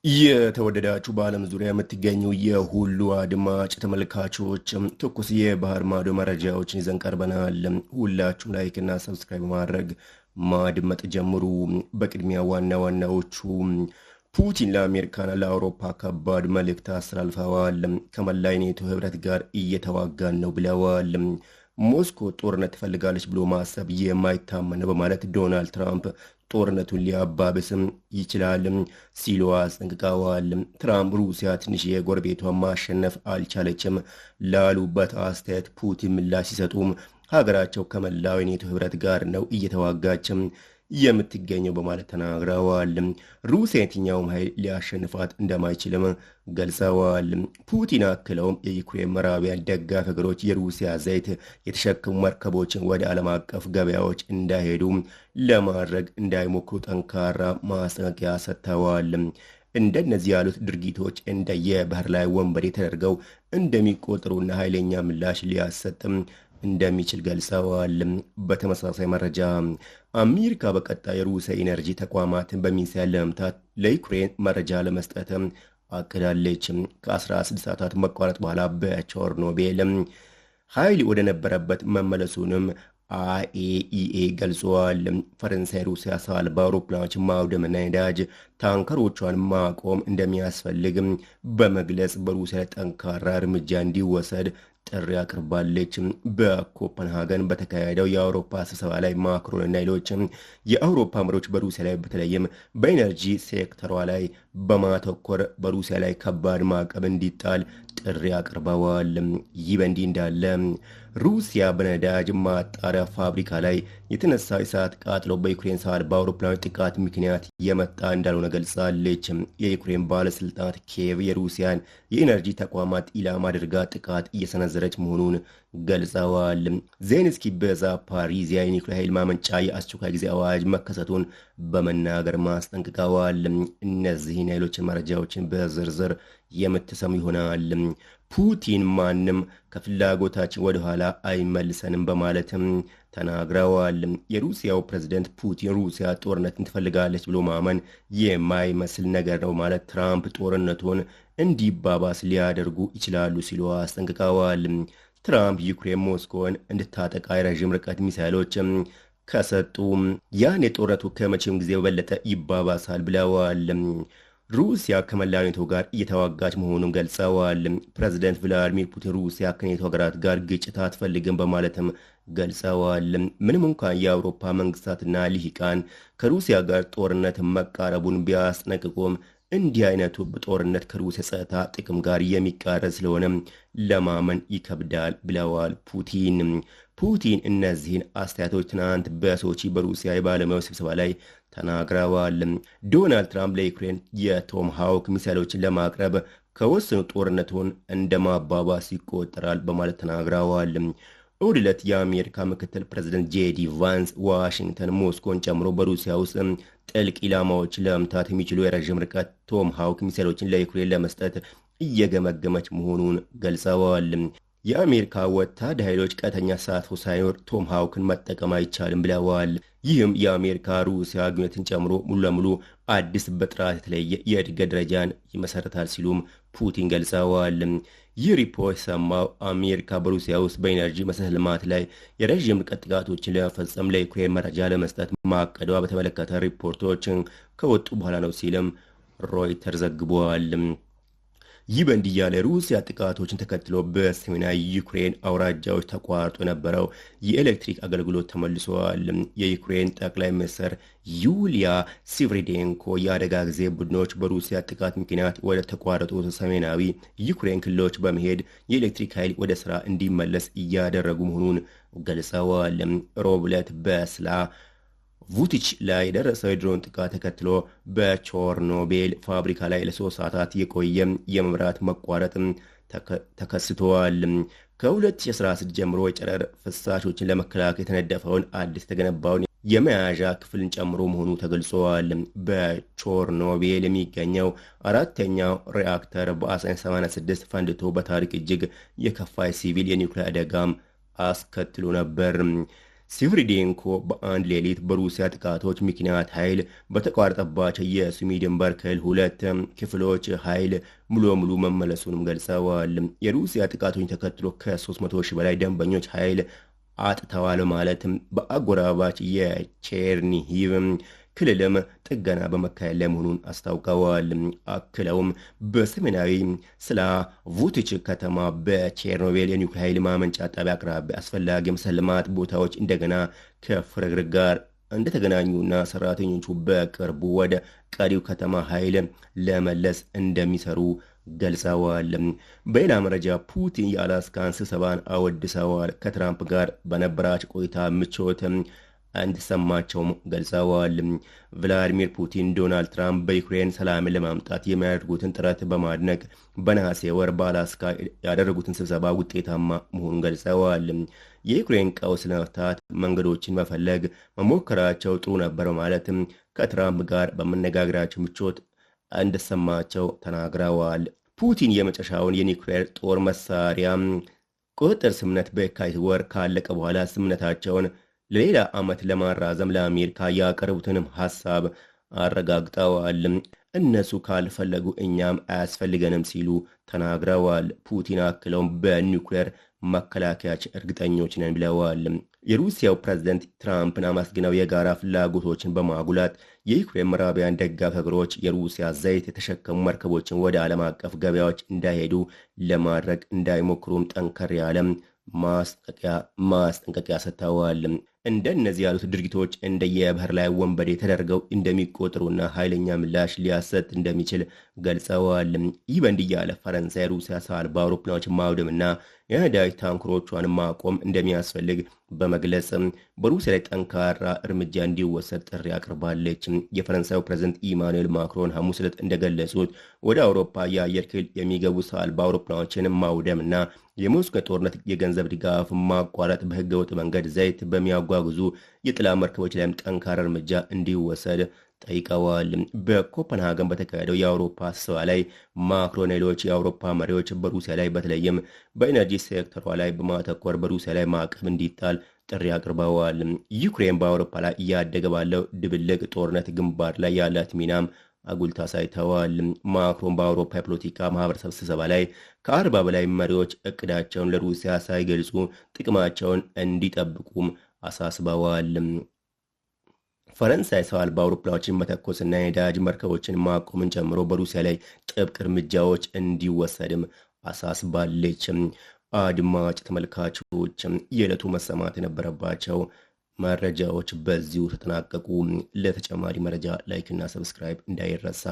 የተወደዳችሁ በዓለም ዙሪያ የምትገኙ የሁሉ አድማጭ ተመልካቾች፣ ትኩስ የባህር ማዶ መረጃዎችን ይዘን ቀርበናል። ሁላችሁም like ና subscribe ማድረግ ማድመጥ ጀምሩ። በቅድሚያ ዋና ዋናዎቹ፣ ፑቲን ለአሜሪካና ለአውሮፓ ከባድ መልእክት አስተላልፈዋል። ከመላ ኔቶ ህብረት ጋር እየተዋጋን ነው ብለዋል። ሞስኮ ጦርነት ትፈልጋለች ብሎ ማሰብ የማይታመን ነው በማለት ዶናልድ ትራምፕ ጦርነቱን ሊያባብስም ይችላል ሲሉ አስጠንቅቀዋል። ትራምፕ ሩሲያ ትንሽ የጎረቤቷን ማሸነፍ አልቻለችም ላሉበት አስተያየት ፑቲን ምላሽ ሲሰጡም ሀገራቸው ከመላው የኔቶ ህብረት ጋር ነው እየተዋጋችም የምትገኘው በማለት ተናግረዋል። ሩሲያ የትኛውም ኃይል ሊያሸንፋት እንደማይችልም ገልጸዋል። ፑቲን አክለውም የዩክሬን ምዕራባውያን ደጋፊ ሀገሮች የሩሲያ ዘይት የተሸከሙ መርከቦችን ወደ ዓለም አቀፍ ገበያዎች እንዳይሄዱ ለማድረግ እንዳይሞክሩ ጠንካራ ማስጠንቀቂያ ሰጥተዋል። እንደነዚህ ያሉት ድርጊቶች እንደ የባህር ላይ ወንበዴ ተደርገው እንደሚቆጠሩና ኃይለኛ ምላሽ ሊያሰጥም እንደሚችል ገልጸዋል። በተመሳሳይ መረጃ፣ አሜሪካ በቀጣይ የሩሲያ ኢነርጂ ተቋማትን በሚሳይል ለመምታት ለዩክሬን መረጃ ለመስጠት አቅዳለች። ከ16 ሰዓታት መቋረጥ በኋላ በቾርኖቤል ኃይል ወደ ነበረበት መመለሱንም አይኤኢኤ ገልጿል። ፈረንሳይ ሩሲያ ሰው አልባ አውሮፕላኖች ማውደምና ነዳጅ ታንከሮቿን ማቆም እንደሚያስፈልግ በመግለጽ በሩሲያ ላይ ጠንካራ እርምጃ እንዲወሰድ ጥሪ አቅርባለች። በኮፐንሃገን በተካሄደው የአውሮፓ ስብሰባ ላይ ማክሮን እና ሌሎች የአውሮፓ መሪዎች በሩሲያ ላይ በተለይም በኤነርጂ ሴክተሯ ላይ በማተኮር በሩሲያ ላይ ከባድ ማዕቀብ እንዲጣል ጥሪ አቅርበዋል። ይህ በእንዲህ እንዳለ ሩሲያ በነዳጅ ማጣሪያ ፋብሪካ ላይ የተነሳው የእሳት ቃጠሎ በዩክሬን ሰው አልባ አውሮፕላኖች ጥቃት ምክንያት የመጣ እንዳልሆነ ገልጻለች። የዩክሬን ባለስልጣናት ኪየቭ የሩሲያን የኤነርጂ ተቋማት ኢላማ አድርጋ ጥቃት እየሰነዘረች መሆኑን ገልጸዋል። ዜሌንስኪ በዛፓሪዚያ የኒውክሌር ኃይል ማመንጫ የአስቸኳይ ጊዜ አዋጅ መከሰቱን በመናገር ማስጠንቅቀዋል። እነዚህን ሌሎችን መረጃዎችን በዝርዝር የምትሰሙ ይሆናል። ፑቲን ማንም ከፍላጎታችን ወደኋላ አይመልሰንም በማለትም ተናግረዋል። የሩሲያው ፕሬዝደንት ፑቲን ሩሲያ ጦርነትን ትፈልጋለች ብሎ ማመን የማይመስል ነገር ነው ማለት ትራምፕ ጦርነቱን እንዲባባስ ሊያደርጉ ይችላሉ ሲሉ አስጠንቅቀዋል። ትራምፕ ዩክሬን ሞስኮን እንድታጠቃ የረዥም ርቀት ሚሳይሎች ከሰጡ ያን የጦርነቱ ከመቼም ጊዜ በበለጠ ይባባሳል ብለዋል። ሩሲያ ከመላው ኔቶ ጋር እየተዋጋች መሆኑን ገልጸዋል። ፕሬዚደንት ቭላዲሚር ፑቲን ሩሲያ ከኔቶ ሀገራት ጋር ግጭት አትፈልግም በማለትም ገልጸዋል። ምንም እንኳን የአውሮፓ መንግስታትና ልሂቃን ከሩሲያ ጋር ጦርነት መቃረቡን ቢያስጠነቅቁም እንዲህ አይነቱ ጦርነት ከሩሲያ ጸጥታ ጥቅም ጋር የሚቃረን ስለሆነ ለማመን ይከብዳል ብለዋል ፑቲን። ፑቲን እነዚህን አስተያየቶች ትናንት በሶቺ በሩሲያ የባለሙያዎች ስብሰባ ላይ ተናግረዋል። ዶናልድ ትራምፕ ለዩክሬን የቶማሃውክ ሚሳይሎችን ለማቅረብ ከወሰኑ ጦርነቱን እንደማባባስ ይቆጠራል በማለት ተናግረዋል። እሁድ ዕለት የአሜሪካ ምክትል ፕሬዚደንት ጄዲ ቫንስ ዋሽንግተን ሞስኮን ጨምሮ በሩሲያ ውስጥ ጥልቅ ኢላማዎችን ለመምታት የሚችሉ የረዥም ርቀት ቶማሃውክ ሚሳይሎችን ለዩክሬን ለመስጠት እየገመገመች መሆኑን ገልጸዋል። የአሜሪካ ወታደር ኃይሎች ቀጥተኛ ተሳትፎ ሳይኖር ቶማሃውክን መጠቀም አይቻልም ብለዋል። ይህም የአሜሪካ ሩሲያ ግንኙነትን ጨምሮ ሙሉ ለሙሉ አዲስ በጥራት የተለየ የእድገት ደረጃን ይመሰርታል ሲሉም ፑቲን ገልጸዋል። ይህ ሪፖርት የሰማው አሜሪካ በሩሲያ ውስጥ በኤነርጂ መሰረተ ልማት ላይ የረዥም ርቀት ጥቃቶችን ለመፈጸም ለዩክሬን መረጃ ለመስጠት ማቀዷ በተመለከተ ሪፖርቶች ከወጡ በኋላ ነው ሲልም ሮይተር ዘግቧል። ይህ በእንዲህ ያለ ሩሲያ ጥቃቶችን ተከትሎ በሰሜናዊ ዩክሬን አውራጃዎች ተቋርጦ የነበረው የኤሌክትሪክ አገልግሎት ተመልሷል። የዩክሬን ጠቅላይ ሚኒስትር ዩሊያ ሲቭሪዴንኮ የአደጋ ጊዜ ቡድኖች በሩሲያ ጥቃት ምክንያት ወደ ተቋረጡት ሰሜናዊ ዩክሬን ክልሎች በመሄድ የኤሌክትሪክ ኃይል ወደ ስራ እንዲመለስ እያደረጉ መሆኑን ገልጸዋል። ሮብ ዕለት በስላ ቩቲች ላይ የደረሰው የድሮን ጥቃት ተከትሎ በቾርኖቤል ፋብሪካ ላይ ለ3 ሰዓታት የቆየ የመብራት መቋረጥ ተከስተዋል። ከ2016 ጀምሮ የጨረር ፍሳሾችን ለመከላከል የተነደፈውን አዲስ የተገነባውን የመያዣ ክፍልን ጨምሮ መሆኑ ተገልጿል። በቾርኖቤል የሚገኘው አራተኛው ሪአክተር በ1986 ፈንድቶ በታሪክ እጅግ የከፋ ሲቪል የኒውክሌር አደጋም አስከትሎ ነበር። ሲቭሪዴንኮ በአንድ ሌሊት በሩሲያ ጥቃቶች ምክንያት ኃይል በተቋረጠባቸው የሱሚ ድንበር ክልል 2 ክፍሎች ኃይል ሙሉ በሙሉ መመለሱንም ገልጸዋል። የሩሲያ ጥቃቶች ተከትሎ ከ300 ሺህ በላይ ደንበኞች ኃይል አጥተዋል ማለት በአጎራባች የቼርኒሂቭ ክልልም ጥገና በመካሄድ ላይ መሆኑን አስታውቀዋል። አክለውም በሰሜናዊ ስላቮቲች ከተማ በቼርኖቤል የኒውክሌር ኃይል ማመንጫ ጣቢያ አቅራቢያ አስፈላጊ መሰረተ ልማት ቦታዎች እንደገና ከፍርግርግ ጋር እንደተገናኙና ሰራተኞቹ በቅርቡ ወደ ቀሪው ከተማ ኃይል ለመለስ እንደሚሰሩ ገልጸዋል። በሌላ መረጃ ፑቲን የአላስካን ስብሰባን አወድሰዋል። ከትራምፕ ጋር በነበራቸው ቆይታ ምቾት እንደተሰማቸውም ገልጸዋል። ቭላዲሚር ፑቲን ዶናልድ ትራምፕ በዩክሬን ሰላምን ለማምጣት የሚያደርጉትን ጥረት በማድነቅ በነሐሴ ወር በአላስካ ያደረጉትን ስብሰባ ውጤታማ መሆኑን ገልጸዋል። የዩክሬን ቀውስ ለመፍታት መንገዶችን መፈለግ መሞከራቸው ጥሩ ነበር በማለትም ከትራምፕ ጋር በመነጋገራቸው ምቾት እንደተሰማቸው ተናግረዋል። ፑቲን የመጨረሻውን የኒውክሌር ጦር መሳሪያ ቁጥጥር ስምምነት በየካቲት ወር ካለቀ በኋላ ስምምነታቸውን ለሌላ ዓመት ለማራዘም ለአሜሪካ ያቀረቡትንም ሐሳብ አረጋግጠዋል። እነሱ ካልፈለጉ እኛም አያስፈልገንም ሲሉ ተናግረዋል። ፑቲን አክለውም በኒውክሌር መከላከያችን እርግጠኞች ነን ብለዋል። የሩሲያው ፕሬዝደንት ትራምፕን አመስግነው የጋራ ፍላጎቶችን በማጉላት የዩክሬን ምዕራባውያን ደጋፊ ሀገሮች የሩሲያ ዘይት የተሸከሙ መርከቦችን ወደ ዓለም አቀፍ ገበያዎች እንዳይሄዱ ለማድረግ እንዳይሞክሩም ጠንከር ያለ ማስጠንቀቂያ ሰጥተዋል። እንደነዚህ ያሉት ድርጊቶች እንደ የባህር ላይ ወንበዴ ተደርገው እንደሚቆጥሩና ኃይለኛ ምላሽ ሊያሰጥ እንደሚችል ገልጸዋል። ይህ በእንዲህ ያለ ፈረንሳይ ሩሲያ ሰው አልባ አውሮፕላኖች ማውደምና የነዳጅ ታንከሮቿን ማቆም እንደሚያስፈልግ በመግለጽ በሩሲያ ላይ ጠንካራ እርምጃ እንዲወሰድ ጥሪ አቅርባለች። የፈረንሳዩ ፕሬዝደንት ኢማኑኤል ማክሮን ሐሙስ ዕለት እንደገለጹት ወደ አውሮፓ የአየር ክልል የሚገቡ ሰው አልባ አውሮፕላኖችን ማውደምና የሞስኮ ጦርነት የገንዘብ ድጋፍ ማቋረጥ፣ በህገወጥ መንገድ ዘይት በሚያጓጉዙ የጥላ መርከቦች ላይም ጠንካራ እርምጃ እንዲወሰድ ጠይቀዋል። በኮፐንሃገን በተካሄደው የአውሮፓ ስብሰባ ላይ ማክሮን ሌሎች የአውሮፓ መሪዎች በሩሲያ ላይ በተለይም በኢነርጂ ሴክተሯ ላይ በማተኮር በሩሲያ ላይ ማዕቀብ እንዲጣል ጥሪ አቅርበዋል። ዩክሬን በአውሮፓ ላይ እያደገ ባለው ድብልቅ ጦርነት ግንባር ላይ ያላት ሚናም አጉልታ አሳይተዋል። ማክሮን በአውሮፓ የፖለቲካ ማህበረሰብ ስብሰባ ላይ ከ40 በላይ መሪዎች እቅዳቸውን ለሩሲያ ሳይገልጹ ጥቅማቸውን እንዲጠብቁም አሳስበዋል። ፈረንሳይ ሰው አልባ አውሮፕላኖችን መተኮስና የነዳጅ መርከቦችን ማቆምን ጨምሮ በሩሲያ ላይ ጥብቅ እርምጃዎች እንዲወሰድም አሳስባለች። አድማጭ ተመልካቾች የዕለቱ መሰማት የነበረባቸው መረጃዎች በዚሁ ተጠናቀቁ። ለተጨማሪ መረጃ like እና subscribe እንዳይረሳ።